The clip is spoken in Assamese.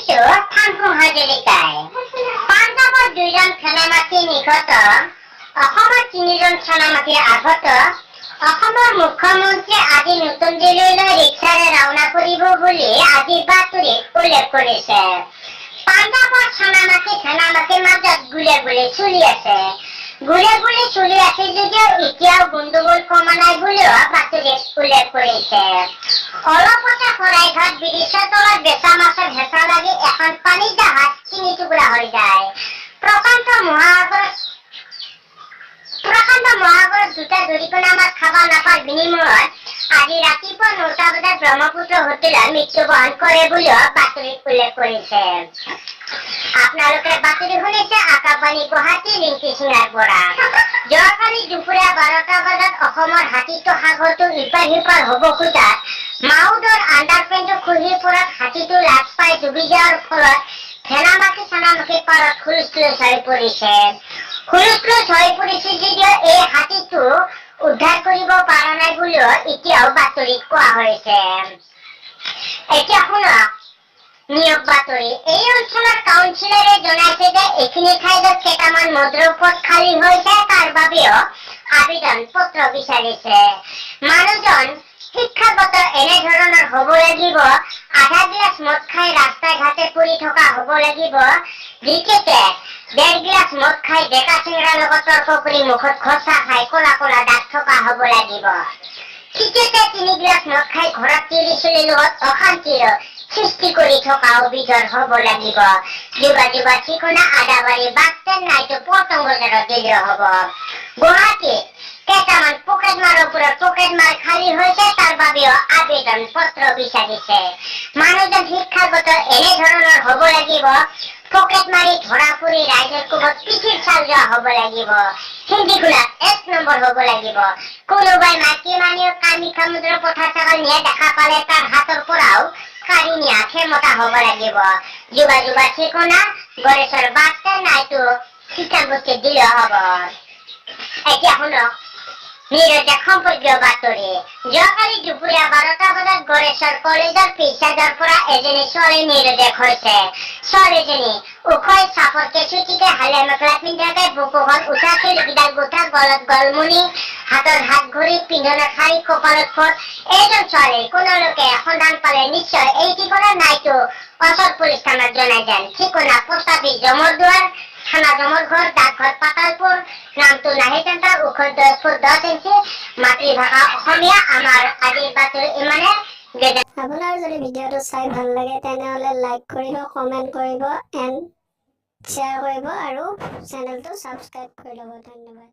পঢ়িছো থানফুং হাজৰিকাই। পাঞ্জাৱত দুজন ফেনামাখি নিহত, অসমত তিনিজন চনামাখি আহত। অসমৰ মুখ্যমন্ত্ৰী আজি নতুন দিল্লীলৈ ৰিক্সাৰে ৰাওনা কৰিব বুলি আজি বাতৰিত উল্লেখ কৰিছে। পাঞ্জাৱত চনামাখি ফেনামাখিৰ মাজত গুলীয়াগুলি চলি আছে। গুলীয়াগুলি চলি আছে যদিও এতিয়াও গণ্ডগোল কমা নাই বুলিও বাতৰিত উল্লেখ কৰিছে। অলপতে শৰাইঘাট ব্ৰিজৰ তলত বেচা মাছৰ হেঁচা লাগি এখন পানী জাহাজ তিনি টুকুৰা হৈ যায়। প্ৰশান্ত মহাসাগৰত দুটা দৰিকণা মাছ খাব নাপাৰ বিনিময়ত আজি ৰাতিপুৱা 9টা বজাত ব্ৰহ্মপুত্ৰ হোটেলত মৃত্যুবৰণ কৰে বুলিও বাতৰিত উল্লেখ কৰিছে। আপোনালোকে বাতৰি শুনিছে আকাশবাণী গুৱাহাটী, ৰিংকি সিঙাৰ পৰা। যোৱাকালি দুপৰীয়া 12টা বজাত অসমৰ হাতীটো সাগৰটো ইপাৰ সিপাৰ হ'ব খোজাত মাউদৰ আণ্ডাৰ পেণ্টটো খহি পৰাত হাতীটো লাজ পাই ডুবি যোৱাৰ ফলত ফেনামাখি চানামাখি পাৰত হুলস্থুল হৈ পৰিছে। হুলস্থুল হৈ পৰিছে যদিও এই হাতীটো উদ্ধাৰ কৰিব পৰা নাই বুলিও এতিয়াও বাতৰিত কোৱা হৈছে। এতিয়া শুনক নিয়োগ বাতৰি। এই অঞ্চলৰ কাউন্সিলৰে জনাইছে যে এইখিনি ঠাইত কেইটামান মন্ত্ৰীৰ পদ খালী হৈছে, তাৰ বাবেও আবেদন পত্ৰ বিচাৰিছে। মানুহজন শিক্ষাগত এনেধৰণৰ হ'ব লাগিব, আধা গিলাচ মদ খাই ৰাস্তাই ঘাটে পৰি থকা হ'ব লাগিব, দ্বিতীয়তে ডেৰ গিলাচ মদ খাই ডেকা চেঙৰাৰ লগত তৰ্ক কৰি মুখত ঘঁচা খাই কলা কলা দাগ থকা হ'ব লাগিব, তৃতীয়তে 3 গিলাচ মদ খাই ঘৰত তিৰি চলিৰ লগত অশান্তিৰ সৃষ্টি কৰি থকা অভিযোগ হ'ব লাগিব। যোগাযোগৰ ঠিকনা আদাবাৰী বাছ ষ্টেণ্ড নাইতো পল্টন বজাৰত দিলেও হ'ব। গুৱাহাটীত কেইটামান পকেট মাৰৰ ওপৰত পকেট মাৰ খালী হৈছে, তাৰ বাবেও আবেদন পত্ৰ বিচাৰিছে। মানুহজন শিক্ষাগত এনেধৰণৰ হ'ব লাগিব, পকেট মাৰি ধৰা পৰি ৰাইজৰ কোবত পিঠিৰ ছাল যোৱা হ'ব লাগিব, হিন্দী খোলাত এক নম্বৰ হ'ব লাগিব, কোনোবাই মাইকী মানুহ কামাখ্যা মন্দিৰৰ পথাৰ ছাগল নিয়া দেখা পালে তাৰ হাতৰ পৰাও কাঢ়ি নিয়া ক্ষমতা হ'ব লাগিব। যোগাযোগৰ ঠিকনা গড়েশ্বৰ বাছ ষ্টেণ্ড নাইতো খ্ৰীষ্টানবস্তিত দিলেও হ'ব। এতিয়া শুনক নিৰুদ্যোগ সম্পৰ্কীয় বাতৰি। যোৱাকালি দুপৰীয়া 12টা বজাত গড়েশ্বৰ কলেজৰ পিছাজৰ পৰা এজনী ছোৱালী নিৰুদ্দেশ হৈছে। ছোৱালীজনী ওখই চাপৰকে চুটিকে, হালধীয়া মেখেলা পিন্ধাকে, বুকুখন উঠা, চুলিকেইডাল গোঠা, গলত গলমণি, হাতত হাত ঘড়ী, পিন্ধনত শাৰী, কপালত ফোঁট। এইজন ছোৱালী কোনো লোকে সন্ধান পালে নিশ্চয় এই ঠিকনা নাইতো ওচৰ পুলিচ থানাত জনাই যান। ঠিকনা পোষ্ট অফিচ জমৰদুৱাৰ, থানা জমৰঘৰ, ডাকঘৰ পাতালপুৰ। নামটো নাহিদ, ওখ 10 ফুট 10 ইঞ্চি, মাতৃভাষা অসমীয়া। আমাৰ আজিৰ বাতৰি ইমানে। আপোনাৰ যদি ভিডিঅ'টো চাই ভাল লাগে, তেনেহ'লে লাইক কৰিব, কমেণ্ট কৰিব এণ্ড শ্বেয়াৰ কৰিব আৰু চেনেলটো ছাবস্ক্ৰাইব কৰি ল'ব। ধন্যবাদ।